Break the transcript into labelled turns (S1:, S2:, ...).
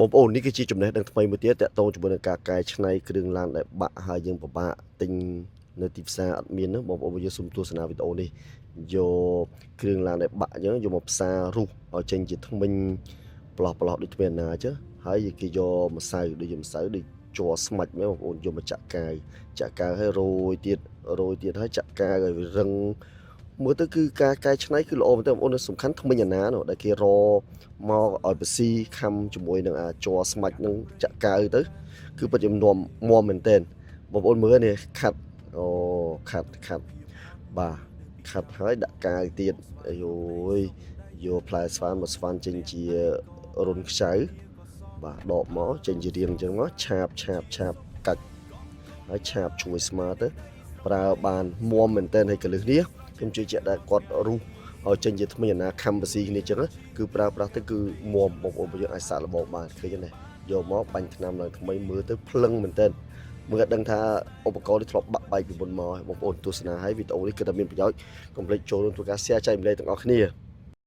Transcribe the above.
S1: បងប្អូននេះគឺជាចំណេះដឹងថ្មីមួយទៀតតាក់ទងជាមួយនឹងការកែច្នៃគ្រឿងឡានដែលបាក់ហើយយើងពិបាកទិញនៅទីផ្សារអត់មានណាបងប្អូនយើងសូមទស្សនាវីដេអូនេះយកគ្រឿងឡានដែលបាក់អញ្ចឹងយកមកផ្សាររុះឲ្យចេញជាធ្មេញប្រឡោះប្រឡោះដូចធ្មេញណាអញ្ចឹងហើយគេយកម្សៅដូចជាម្សៅដូចជ័រស្មាច់មែនបងប្អូនយកមកចាក់កាវចាក់កាវហើយរោយទៀតរោយទៀតហើយចាក់កាវឲ្យវារឹងមើលទៅគឺការកែច្នៃគឺល្អមែនទែនបងប្អូនសំខាន់ធ្មេញអាណានោះដែលគេរ មកឲ្យបស៊ីខំជាមួយនឹងអាច័រស្មាច់នឹងចាក់កាវទៅគឺពិតជានាំមមមែនទែនបងប្អូនមើលនេះខាត់អូខាត់ខាត់បាទខាត់ហើយដាក់កាវទៀតអាយយយកផ្លែស្វានមកស្វានចេញជារុនខ្ចៅបាទដកមកចេញជារាងអញ្ចឹងមកឆាបឆាបឆាបកាច់ហើយឆាបជួយស្មើទៅប្រើបានមមមែនទែនហើយកលឹះនេះខ្ញុំជឿជាក់ថាគាត់រុះឲ្យចេញជាថ្មីអាណាខំបស៊ីគ្នាអញ្ចឹងណាគឺប្រើប្រាស់ទៅគឺមមបងប្អូនយើងអាចសាកល្បងបានឃើញទេណាយកមកបាញ់ថ្នាំឡើងថ្មីមើលទៅភ្លឹងមែនទែនមើលឲ្យដឹងថាឧបករណ៍នេះធ្លាប់បាក់បែកពីមុនមកហើយបងប្អូនទស្សនាហើយវីដេអូនេះគឺតែមានប្រយោជន៍កុំភ្លេចចូលរួមធ្វើការ share ចែករំលែកទាំងអស់គ្នា។